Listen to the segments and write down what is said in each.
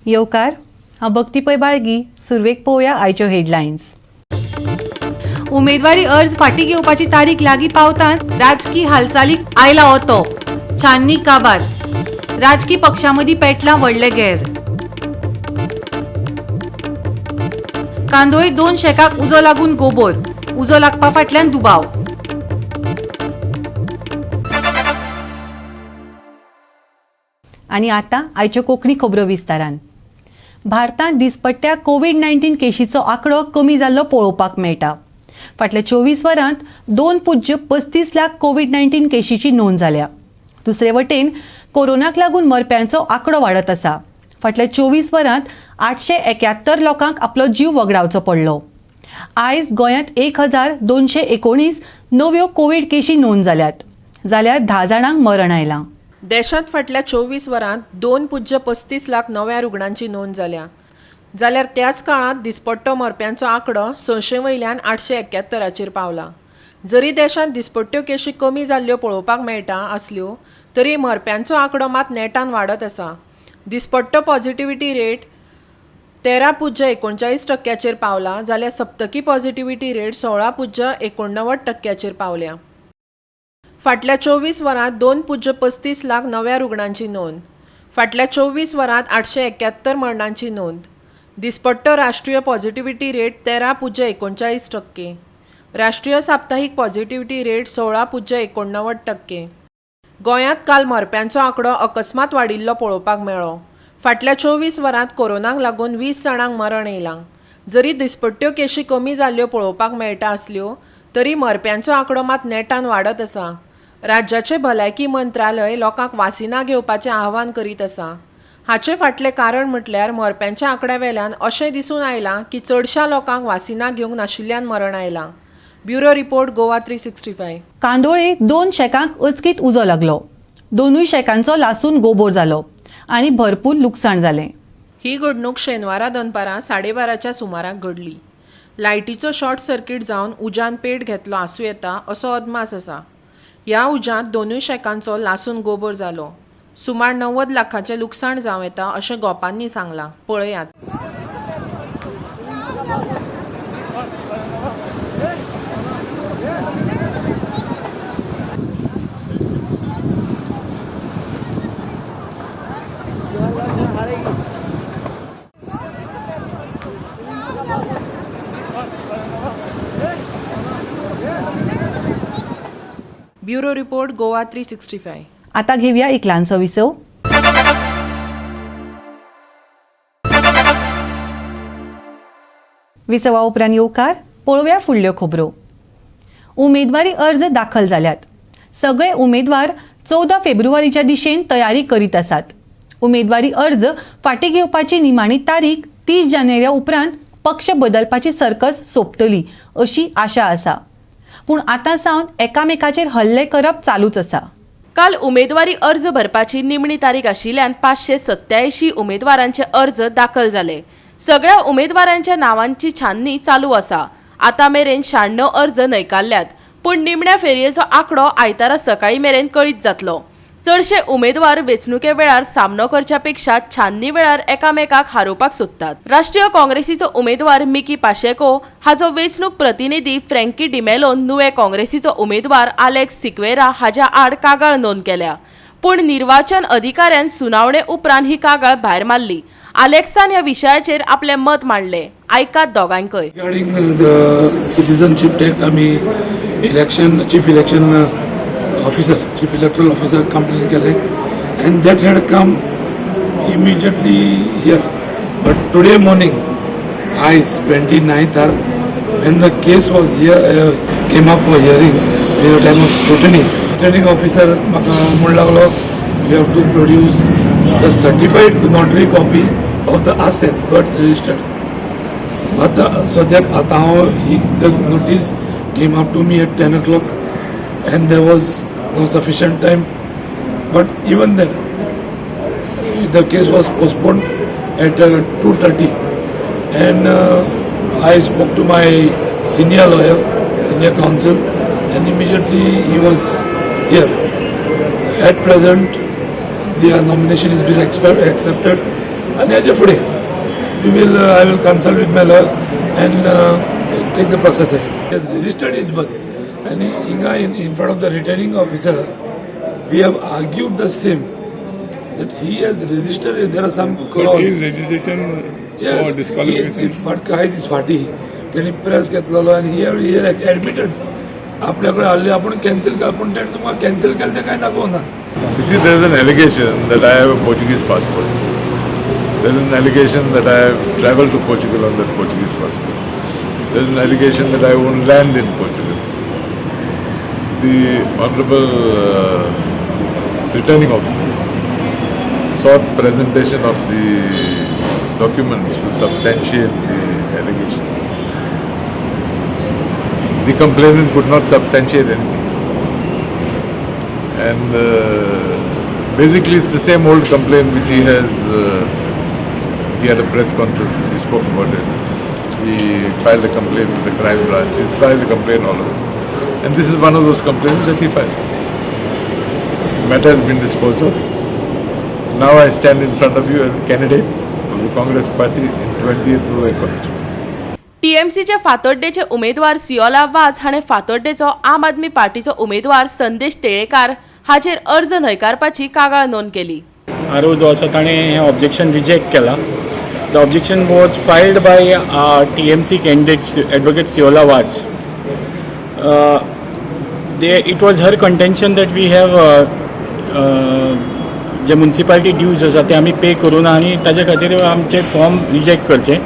येवकार. हांव भक्ती पै बाळगी. सुरवेक पळोवया आयच्यो हेडलायन्स. उमेदवारी अर्ज फाटीं घेवपाची तारीख लागीं पावताच राजकी हालचालीक आयला ओतो. छाननी काबार. राजकी पक्षां मदीं पेटलां व्हडलें गेर. कांदोळे 2 शेकाक उजो लागून गोबोर. उजो लागपा फाटल्यान दुबाव. आनी आतां आयच्यो कोंकणी खबरो विस्तारान. भारतांत दिसपट्ट्या कोवीड-19 केशीचो आंकडो कमी जाल्लो पळोवपाक मेळटा. फाटल्या 24 वरांत 2.35 लाख कोवीड-19 केशीची नोंद जाल्या. दुसरे वटेन कोरोनाक लागून मरप्यांचो आंकडो वाडत आसा. फाटल्या 24 वरांत 871 लोकांक आपलो जीव वगडावचो पडलो. आयज गोंयांत 1219 नव्यो कोवीड केशी नोंद जाल्यात, जाल्यार 10 जाणांक मरण आयलां. देशांत फाटल्या 24 वरांत 2.35 लाख नव्या रुग्णांची नोंद जाल्या, जाल्यार त्याच काळांत दिसपट्टो मरप्यांचो आंकडो 600 वयल्यान 871 पावला. जरी देशांत दिसपट्ट्यो केशी कमी जाल्ल्यो पळोवपाक मेळटा आसल्यो तरी मरप्यांचो आंकडो मात नेटान वाडत आसा. दिसपट्टो पॉझिटिव्हिटी रेट 13.39% पावला, जाल्यार सप्तकी पॉझिटिव्हिटी रेट 16.89% पावल्या. फाटल्या 24 वरांत 2.35 लाख नव्या रुग्णांची नोंद. फाटल्या 24 वरांत 871 मरणांची नोंद. दिसपट्टो राष्ट्रीय पॉझिटिव्हिटी रेट 13.39%. राष्ट्रीय साप्ताहीक पॉझिटिव्हिटी रेट 16.89%. गोंयांत काल मरप्यांचो आंकडो अकस्मात वाडिल्लो पळोवपाक मेळ्ळो. फाटल्या 24 वरांत कोरोनाक लागून 20 जाणांक मरण येयलां. जरी दिसपट्ट्यो केशी कमी जाल्ल्यो पळोवपाक मेळटा आसल्यो तरी मरप्यांचो आंकडो मात नेटान वाडत आसा. राज्याचे भलायकी मंत्रालय लोकांक वासिनां घेवपाचें आवाहन करीत आसा. हाचे फाटलें कारण म्हटल्यार मरप्यांच्या आंकड्या वेल्यान अशें दिसून आयलां की चडश्या लोकांक वासिनां घेवंक नाशिल्ल्यान मरण आयलां. Bureau report, Goa 365. Candolim 2 शेकांक अचकीत उजो लागलो. दोनूय शेकांचो लासून गोबोर जालो आनी भरपूर लुकसाण जालें. ही घडणूक शेनवारा दनपारां 12:30च्या सुमाराक घडली. लायटीचो शॉर्ट सर्किट जावन उज्यान पेट घेतलो आसूं येता असो अदमास आसा. ह्या उज्यांत दोनूय शेकांचो लासून गोबोर जालो. सुमार 90 लाखांचें लुकसाण जावं येता अशें गोपांनी सांगलां. पळयात. Bureau report, Goa 365. आता घेऊया एक ल्हानसो विसव. विसवा उपरांत येवकार. पळोवया फुडल्यो खबरो. उमेदवारी अर्ज दाखल जाल्यात. सगळे उमेदवार 14 फेब्रुवारीच्या दिशेन तयारी करीत आसात. उमेदवारी अर्ज फाटीं घेवपाची निमाणी तारीख 30 जानेवारी उपरांत पक्ष बदलपाची सर्कस सोंपतली अशी आशा आसा. पूण आतां सावन एकामेकाचेर हल्ले करप चालूच आसा. काल उमेदवारी अर्ज भरपाची निमणी तारीख आशिल्ल्यान 587 उमेदवारांचे अर्ज दाखल जाले. सगळ्या उमेदवारांच्या नावांची छाननी चालू आसा. आतां मेरेन 96 अर्ज न्हयकारल्यात, पूण निमण्या फेरयेचो आंकडो आयतारा सकाळी मेरेन कळीत जातलो. चडशे उमेदवार वेंचणुके वेळार सामनो करच्या पेक्षा छाननी वेळार एकामेकाक हारोवपाक सोदतात. राष्ट्रीय काँग्रेसीचो उमेदवार मिकी पाशेको हाचो वेंचणूक प्रतिनिधी फ्रँकी डिमेलोन नुवे काँग्रेसीचो उमेदवार आलेक्स सिक्वेरा हाज्या आड कागाळ नोंद केल्या. पूण निर्वाचन अधिकाऱ्यान सुनावणे उपरांत ही कागाळ भायर मारली. आलेक्सान ह्या विशयाचेर आपलें मत मांडलें. आयकात दोगांकय. Regarding the citizenship act, आमी election chief election officer, chief electoral officer complain केले and that had come immediately here. But today morning, आयज 29th are, when the case was here, came up for hearing during the time of scrutiny, returning officer म्हाका म्हूण लागलो, you have to produce the certified notary copy of the asset birth registered. आतां सद्याक आतां हांव ही the notice came up to me at 10 o'clock and there was no sufficient time. But even then, the case was postponed at 2:30 and I spoke to my senior lawyer, senior counsel, and immediately he was here. At present, their nomination is being accepted. आनी हाजे फुडें we will I will consult with my lawyer and take the process ahead. Registered is birth आनी हिंगा in front of the returning officer we have argued the same that he has registered, there are some But clause. his registration for Yes, disqualification. फटका आहे दीस फाटी तेणी press घेतलेलो आनी he admitted आपल्याकडे हाडली आपूण कॅन्सल केला पूण तेणें तुमकां कॅन्सल केलें तें कांय दाखोवना. You see, there is an allegation that I have a Portuguese passport. There is an allegation that I have traveled to Portugal on that Portuguese passport. There is an allegation that I own land in Portugal. The Honorable Returning Officer sought presentation of the documents to substantiate the allegations. The complainant could not substantiate anything. And basically, it's the same old complaint which he has. He had a press conference, he spoke about it. He filed a complaint with the crime branch, he filed a complaint all over. And this is one of those complaints that he filed. Matter has been disposed of. Now I stand in front of you as a candidate of the Congress party in 20th Nuvem constituency. टीएमसीचे फातोड्डेचे उमेदवार सिओला वाज हाणें फातोड्डेचो आम आदमी पार्टीचो उमेदवार संदेश तेळेकार हाचेर अर्ज न्हयकारपाची कागाळ नोंद केली. R O जो आसा ताणें हें ऑब्जेक्शन रिजेक्ट केलां. The objection was filed by TMC candidate Advocate Siola Vaz. They it was her contention that we have J municipality dues आसा ते आमी पे करूं ना आनी ताजे खातीर आमचे फॉर्म रिजेक्ट करचे.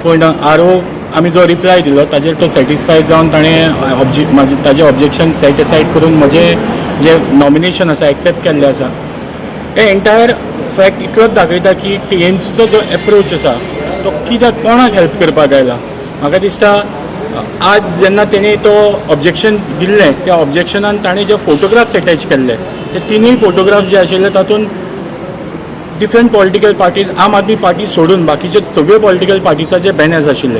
पूण आर ओ आमी जो रिप्लाय दिलो ताजेर तो सॅटिस्फाय जावन ताणें ऑब्जे म्हाजें ताजें ऑब्जेक्शन सेट असायड करून म्हजें जें नॉमिनेशन आसा एक्सेप्ट केल्लें आसा. हे एंटायर फॅक्ट इतलोच दाखयता की टी एम सीचो जो एप्रोच आसा तो कित्याक कोणाक हेल्प करपाक आयला. म्हाका दिसता आज जेन्ना तेणी तो ऑब्जेक्शन दिल्लें त्या ऑब्जेक्शनान ताणें जे फोटोग्राफ्स एटॅच केल्ले ते तिनूय फोटोग्राफ्स जे आशिल्ले तातूंत डिफरंट पॉलिटिकल पार्टीज, आम आदमी पार्टी सोडून बाकीचे सगळे पॉलिटिकल पार्टीचे बॅनर्स आशिल्ले.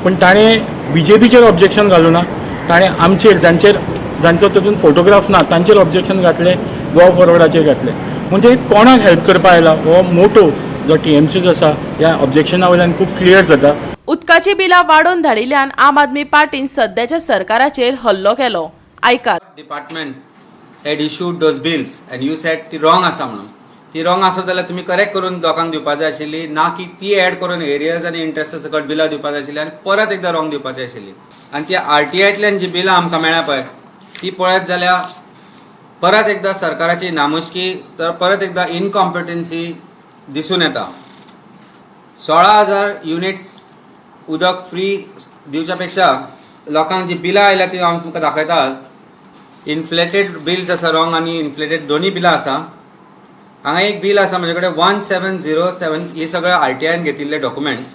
पूण ताणें बी जे पीचेर ऑब्जेक्शन घालूना, ताणें आमचेर जांचेर जांचो तातूंत फोटोग्राफ ना तांचेर ऑब्जेक्शन घातलें, गोवा फॉरवर्डाचेर घातलें. म्हणजे कोणाक हेल्प करपा आयला हो मोटो जो टी एम सीचो आसा ह्या ऑब्जेक्शना वयल्यान खूब क्लियर जाता. उदकाची बिलां वाडोवन धाडिल्ल्यान आम आदमी पार्टीन सद्याच्या सरकाराचेर हल्लो केलो. आयकात. Department had issued those bills and you said ती रॉंग आसा म्हणून. ती रॉंग आसा जाल्यार तुमी करेक्ट करून लोकांक दिवपा जाय आशिल्ली, ना की ती एड करून एरियर्स आनी इंट्रस्ट सकट बिलां दिवपा जाय आशिल्ली आनी परत एकदां रॉंग दिवपाची आशिल्ली. आनी ती आरटीआयतल्यान जी बिलां आमकां मेळ्ळ्या पळय ती पळयत जाल्यार परत एकदां सरकाराची नामुष्की तर परत एकदां इनकॉम्पिटन्सी दिसून येता. 16,000 युनिट उदक फ्री दिवच्या पेक्षा लोकांक जी बिलां आयल्या ती हांव तुमकां दाखयता. इन्फ्लेटेड बिल्स आसा, रॉंग आनी इन्फ्लेटेड दोन्ही बिलां आसा. हांगा एक बील आसा म्हजे कडेन 1707. हे सगळे आरटीआयन घेतिल्ले documents.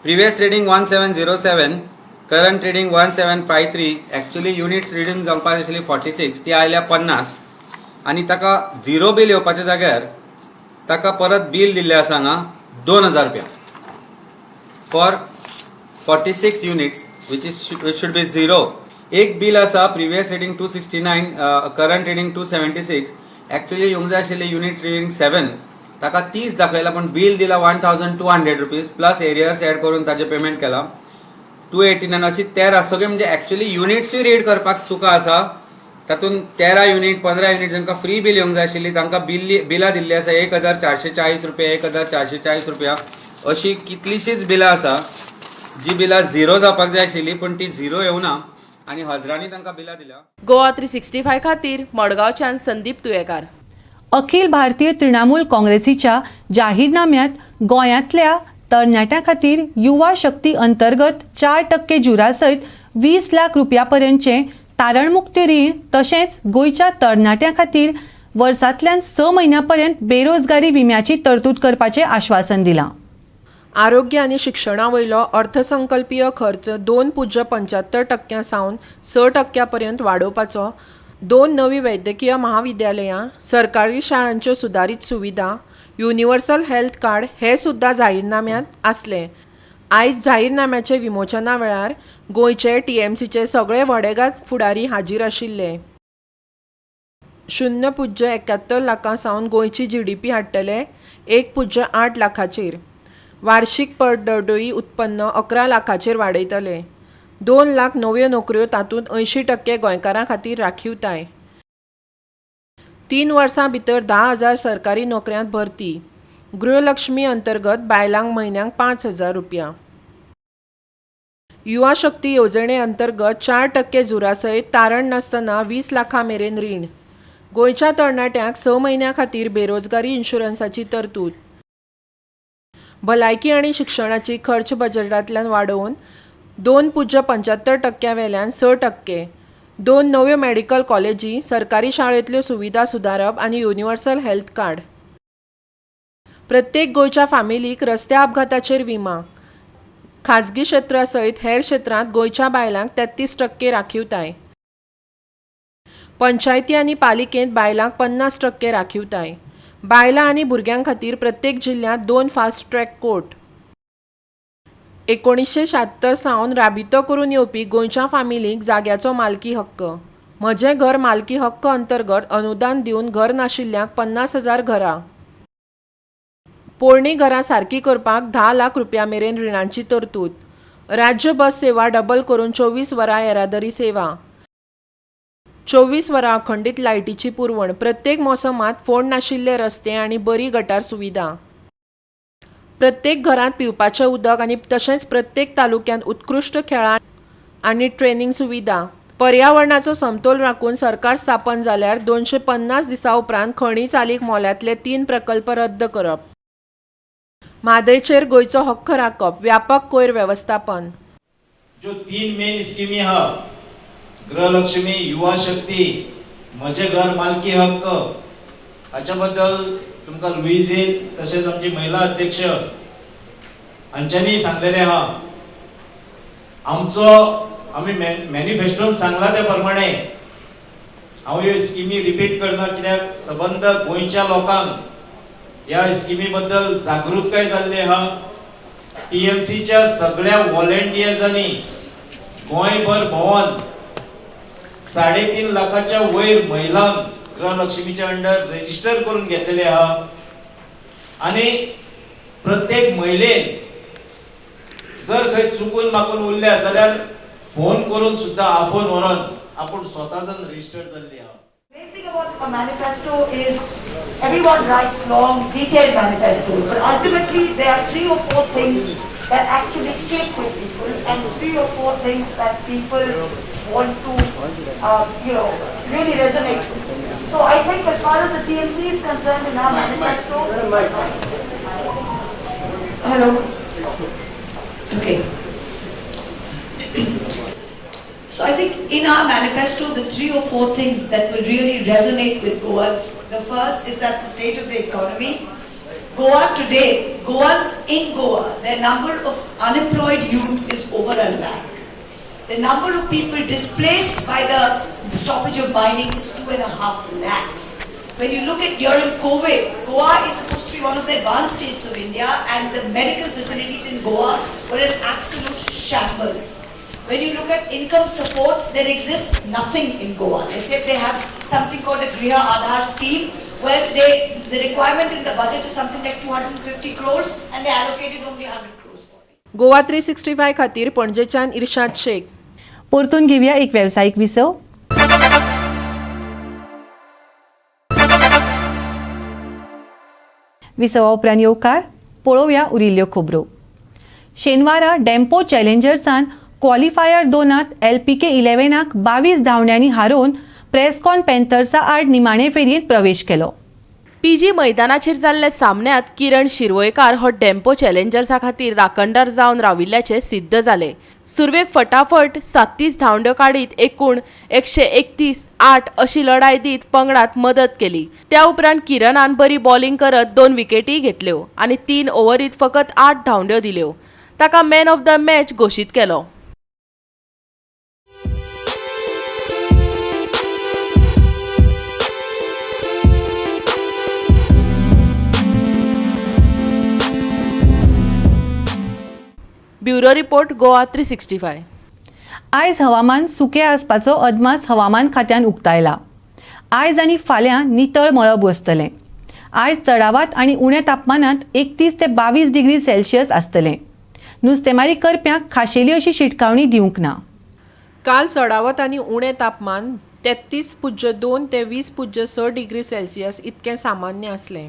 Previous reading 1707, current reading 1753. Actually units reading जावपाक आशिल्ली 46, ती आयल्या 50 आनी ताका झिरो बील येवपाच्या जाग्यार ताका परत बील दिल्लें आसा हांगा 2000 रुपया for 46 units, which should be zero. एक बील आसा, previous reading 269, current reading 276. Actually येवंक जाय आशिल्ले युनिट रिडींग 7, ताका 30 दाखयला पूण बील दिला ₹1200 plus arrears add करून ताजें पेमेंट केला 289. अशी 13 सगळे म्हणजे एक्चुअली युनिट्सूय रीड करपाक चुका आसा. तातूंत 13 युनिट, 15 युनिट जांकां फ्री बील येवंक जाय आशिल्ली तांकां बिल बिलां दिल्ली आसा 1440 रुपया, 1440 रुपया. अशी कितलीशीच बिलां आसा जी बिलां झिरो जावपाक जाय आशिल्ली पूण ती झिरो येवना आनी हजरांनी तांकां बिलां दिल्या. गोवा 365 खातीर मडगांवच्यान संदीप तुयेकार. अखिल भारतीय तृणमूल काँग्रेसीच्या जाहीरनाम्यात गोंयांतल्या तरणाट्यां खातीर युवा शक्ती अंतर्गत 4% जुरा सयत 20 लाख रुपया पर्यंतचे तारणमुक्त रीण तशेंच गोंयच्या तरणाट्यां खातीर वर्सांतल्यान 6 म्हयन्यां पर्यंत बेरोजगारी विम्याची तरतूद करपाचें आश्वासन दिलां. आरोग्य आनी शिक्षणा वयलो अर्थसंकल्पीय खर्च 2.75 टक्क्यां सावन 6 टक्क्या पर्यंत वाडोवपाचो, दोन नवी वैद्यकीय महाविद्यालयां, सरकारी शाळांच्यो सुदारीत सुविधा, युनिव्हर्सल हेल्थ कार्ड हे सुद्दां जाहीरनाम्यांत आसले. आयज जाहीरनाम्याचे विमोचना वेळार गोंयचे टीएमसीचे सगळे वडेगात फुडारी हाजीर आशिल्ले. 0.71 लाखां सावन गोंयची जीडीपी हाडटले 1.8 लाखाचेर. वार्षिक पडदडोई उत्पन्न 11 लाखाचेर वाडयतले. 2 लाख नव्यो नोकऱ्यो तातूंत 80% गोंयकारां खातीर राखीवताय. 3 वर्सां भितर 10,000 सरकारी नोकऱ्यांत भरती. गृहलक्ष्मी अंतर्गत बायलांक म्हयन्याक 5,000 रुपया. युवा शक्ती येवजणे अंतर्गत 4% जुरा सयत तारण नासतना 20 लाखां मेरेन रीण. गोंयच्या तरणाट्यांक 6 म्हयन्यां खातीर बेरोजगारी इन्शुरन्साची तरतूद. भलायकी आनी शिक्षणाची खर्च बजेटांतल्यान वाडोवन 2.75% वेल्यान 6%. 2 नव्यो मेडिकल कॉलेजी, सरकारी शाळेंतल्यो सुविधा सुदारप आनी युनिव्हर्सल हेल्थ कार्ड. प्रत्येक गोंयच्या फामिलीक रस्त्या अपघाताचेर विमा. खाजगी क्षेत्रा सयत हेर क्षेत्रांत गोंयच्या बायलांक 33% राखीवताय. पंचायती आनी पालिकेंत बायलांक 50% राखीवताय. बायलां आनी भुरग्यां खातीर प्रत्येक जिल्ल्यांत 2 फास्ट ट्रॅक कोर्ट. 1976 सावन राबितो करून येवपी गोंयच्या फामिलींक जाग्याचो मालकी हक्क. म्हजें घर मालकी हक्क अंतर्गत अनुदान दिवन घर नाशिल्ल्यांक 50,000 घरां. पोरणी घरां सारकी करपाक 10 लाख रुपया मेरेन रिणांची तरतूद. राज्य बस सेवा डबल करून 24 वरां येरादारी सेवा. 24 वरां अखंडीत लायटीची पुरवण. प्रत्येक मोसमांत फोंड नाशिल्ले रस्ते आनी बरी गटार सुविधा. प्रत्येक घरांत पिवपाचें उदक आनी तशेंच प्रत्येक तालुक्यांत उत्कृश्ट खेळां आनी ट्रेनींग सुविधा. पर्यावरणाचो समतोल राखून सरकार स्थापन जाल्यार 250 दिसां उपरांत खणी चालीक मोलांतले 3 प्रकल्प रद्द करप. म्हादयचेर गोंयचो हक्क राखप. व्यापक कोयर वेवस्थापन. ज्यो 3 मेन स्किमी आहा, गृहलक्ष्मी, युवा शक्ती, म्हजें घर मालकी हक्क, हाच्या बद्दल तुमकां लुईझीन तशेंच आमची महिला अध्यक्ष हांच्यांनी सांगलेलें आहा. आमचो आमी मॅनिफेस्टोन सांगला त्या प्रमाणे हांव ह्यो स्किमी रिपीट करना, कित्याक सबंद गोंयच्या लोकांक ह्या स्किमी बद्दल जागृतकाय जाल्ली आहा. टीएमसीच्या सगळ्या वॉलेंटियर्सांनी गोंयभर भोंवन 3.5 लाखाच्या वयर महिलांक गृहलक्ष्मीच्या अंडर रजिस्टर करून घेतलेले आहा. आनी प्रत्येक महिलेन जर खंय चुकून माकून उरल्या जाल्यार फोन करून सुद्दां आफोवन व्हरोन आपूण स्वता जावन रजिस्टर जाल्ली आहा. Main thing about a manifesto is everyone writes long, detailed manifestos, but ultimately there are 3 or 4 things that actually click with people and 3 or 4 things that people want to, really resonate with. So I think as far as the TMC is concerned in our manifesto... Hello. Okay. So I think in our manifesto, the 3 or 4 things that will really resonate with Goans. The first is that the state of the economy. Goa today, Goans in Goa, their number of unemployed youth is over 1 lakh. The number of people displaced by the stoppage of mining is 2.5 lakhs. When you look at during COVID, Goa is supposed to be one of the advanced states of India, and the medical facilities in Goa were in absolute shambles. When you look at income support, there exists nothing in Goa. They said they have something called a Griha Aadhaar scheme, where the requirement in the budget is something like 250 crores and they allocated only 100 crores for it. Goa 365 खातीर पणजेच्यान इर्शाद शेख. परतून घेवया एक वेवसायीक विसव. विसवा उपरांत येवकार. पळोवया उरिल्ल्यो खबरो. शेनवारा डेम्पो चॅलेंजर्सान क्वॉलिफायर 2 LPK 11 22 धांवड्यांनी हारोवन प्रेसकॉन पॅन्थर्सा आड निमाणे फेरयेंत प्रवेश केलो. पीजी मैदानाचेर जाल्ल्या सामन्यांत किरण शिरवयकार हो डेम्पो चॅलेंजर्सा खातीर राखणदार जावन राविल्ल्याचें सिद्ध जालें. सुरवेक फटाफट 37 धांवड्यो काडीत एकूण 131-8 अशी लढाय दीत पंगडात मदत केली. त्या उपरांत किरणान बरी बॉलिंग करत 2 विकेटी घेतल्यो आनी 3 ओव्हरीत फकत 8 धांवड्यो दिल्यो. ताका मॅन ऑफ the match घोशीत केलो. Bureau report, Goa 365. आयज हवामान सुकें आसपाचो अदमास हवामान खात्यान उक्तायला. आयज आनी फाल्यां नितळ मळब वसतलें. आयज चडावात आनी उण्या तापमानांत 31 ते 22 डिग्री सेल्सियस आसतलें. नुस्तेमारी करप्यांक खाशेली अशी शिटकावणी दिवंक ना. काल चडावत आनी उणें तापमान 33.2 ते 20.6 डिग्री सेल्सियस इतकें सामान्य आसलें.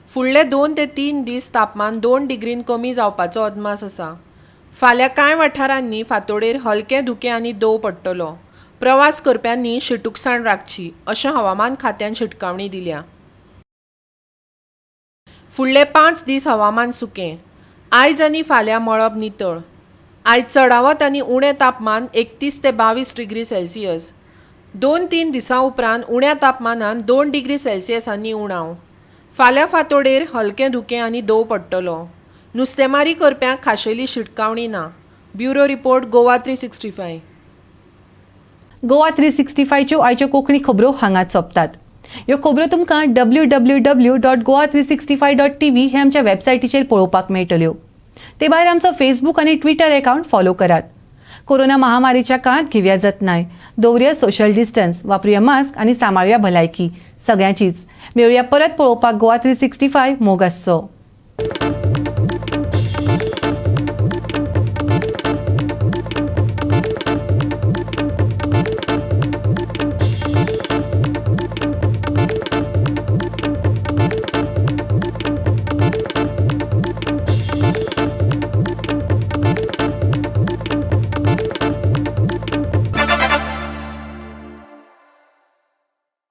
फुडले 2 ते 3 दीस तापमान 2 डिग्रीन कमी जावपाचो अदमास आसा. फाल्यां कांय वाठारांनी फांतोडेर हलकें धुकें आनी दंव पडटलो. प्रवास करप्यांनी शिटूकसाण राखची अशें हवामान खात्यान शिटकावणी दिल्या. फुडले 5 दीस हवामान सुकें. आयज आनी फाल्यां मळब नितळ. आयज चडावत आनी उणें तापमान 31 ते 22 डिग्री सेल्सियस. 2-3 दिसां उपरांत उण्या तापमानांत 2 डिग्री सेल्सियसांनी उणाव. फाल्यां फांतोडेर हलकें धुकें आनी दंव पडटलो. नुस्तेमारी करप्यांक खाशेली शिटकावणी ना. Bureau report, Goa 365. Goa 365च्यो आयच्यो कोंकणी खबरो हांगाच सोंपतात. ह्यो खबरो तुमकां www.goa365.tv हे आमच्या वेबसायटीचेर पळोवपाक मेळटल्यो. ते भायर आमचो फेसबूक आनी ट्विटर अकावंट फॉलो करात. कोरोना महामारीच्या काळात घेवया जतनाय, दवरुया सोशल डिस्टन्स, वापरुया मास्क आनी सांबाळुया भलायकी सगळ्यांचीच. मेळुया परत पळोवपाक गोवा 365. मोग आसचो.